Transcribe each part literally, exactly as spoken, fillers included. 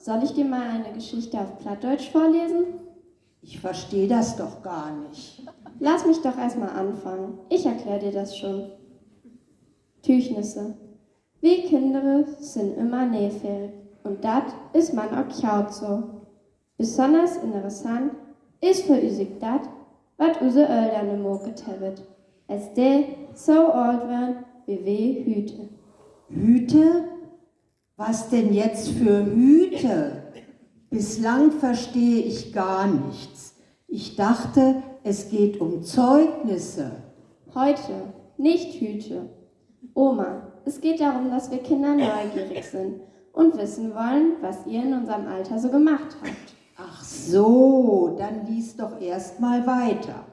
Soll ich dir mal eine Geschichte auf Plattdeutsch vorlesen? Ich versteh das doch gar nicht. Lass mich doch erst mal anfangen. Ich erklär dir das schon. Tüügnisse. Wi Kinnere sünd ümmer neefirig, un dat is man ok gaut so. Besonners interessant is för üsig dat, wat use Öllern maket hebbet, as de so oolt wörn wie wi hüüt. Hüüt? Was denn jetzt für Hüüt? Bislang verstehe ich gar nichts. Ich dachte, es geht um Zeugnisse. Heute, nicht hüüt. Oma, es geht darum, dass wir Kinder neugierig sind und wissen wollen, was ihr in unserem Alter so gemacht habt. Ach so, dann lies doch erst mal weiter.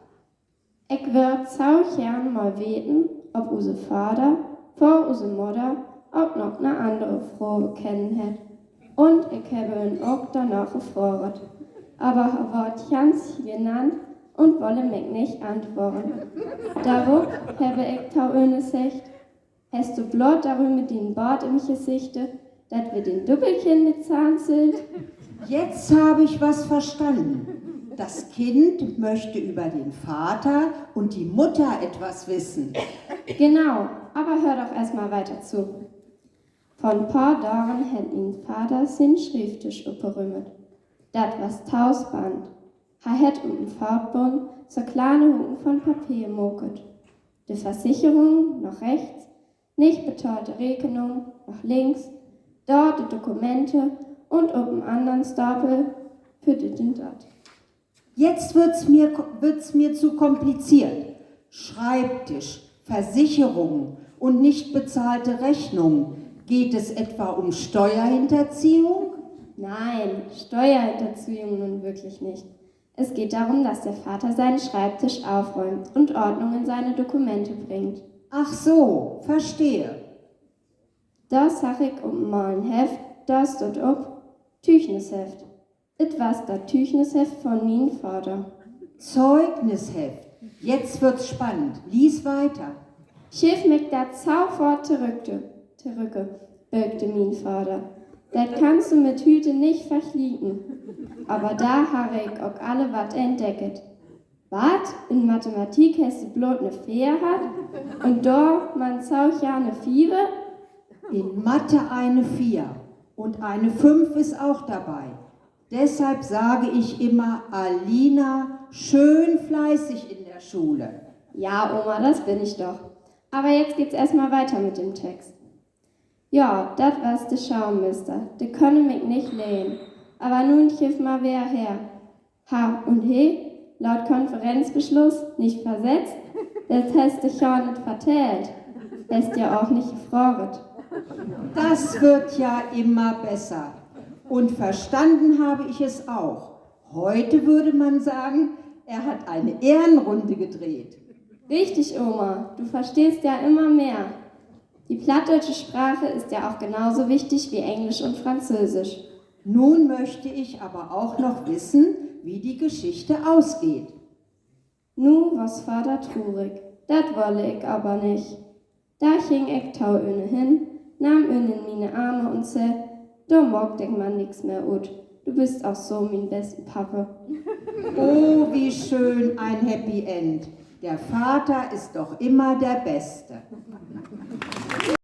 Ik wöör so geern mal weten, of use Vader vör use Mudder ok noch 'ne annere Fro kennen hett. Un ik hebbe em ok dorna fraagt. Aver he wöör ganz genant un wolle mik nich antwoorden. Dorop hebbe ik to em seggt: Hest du bloot dorüm mit dien Boort im Gesichte, dat wi den Dubbelkinnerzahn sünd? Jetzt habe ich was verstanden. Das Kind möchte über den Vater und die Mutter etwas wissen. Genau, aber hör doch erst mal weiter zu. Vör 'n paar Dagen hett mien Vader sien Schrievdisch oprüümt. Dat was to spannend. He hett ut en Footbund so kleine Huken von Papeer maket. De Versicherung noch rechts, nich betahlte Rekenung noch links, dor de Dokumente un op en annern Stapel för dit un dat. Jetzt wird's mir, wird's mir zu kompliziert. Schreibtisch, Versicherungen und nicht bezahlte Rechnungen. Geht es etwa um Steuerhinterziehung? Nein, Steuerhinterziehung nun wirklich nicht. Es geht darum, dass der Vater seinen Schreibtisch aufräumt und Ordnung in seine Dokumente bringt. Ach so, verstehe. Dor sagg ik op mal en Heft, dor stund op: Tüügnisheft. Et was dat Tüügnisheft von mien Vader. Zeugnisheft. Jetzt wird's spannend. Lies weiter. Geev mik dat sofort torügge, torügge, bölkte mien Vader. Dat kannst du mit hüüt nich verglieken. Aver dor harr ik ok alle wat entdecket. Wat? In Mathematik hest du bloot 'ne Veer hatt? Un dor man so geern 'ne Fiever? In Mathe eine Vier und eine Fünf ist auch dabei. Deshalb sage ich immer, Alina, schön fleißig in der Schule. Ja, Oma, das bin ich doch. Aber jetzt geht's erst mal weiter mit dem Text. Ja, dat was de Schoolmeester, de kunn mik nich lehren. Aver nu geev mal weer her. Ha, un he? Laut Konferenzbeschluss nich versetzt? Dat hest du gor nich vertellt. Hest ja ok nich gefraagt. Das wird ja immer besser. Und verstanden habe ich es auch. Heute würde man sagen, er hat eine Ehrenrunde gedreht. Richtig, Oma, du verstehst ja immer mehr. Die plattdeutsche Sprache ist ja auch genauso wichtig wie Englisch und Französisch. Nun möchte ich aber auch noch wissen, wie die Geschichte ausgeht. Nu was Vader trurig. Dat woll ik aver nich. Dor ging ik to ünne hen, nahm ünne in miene Arme un sä: Dor maak ik man nix mehr ut. Du büst ok so mien besten Pappe. Oh, wie schön, ein Happy End. Der Vater ist doch immer der Beste.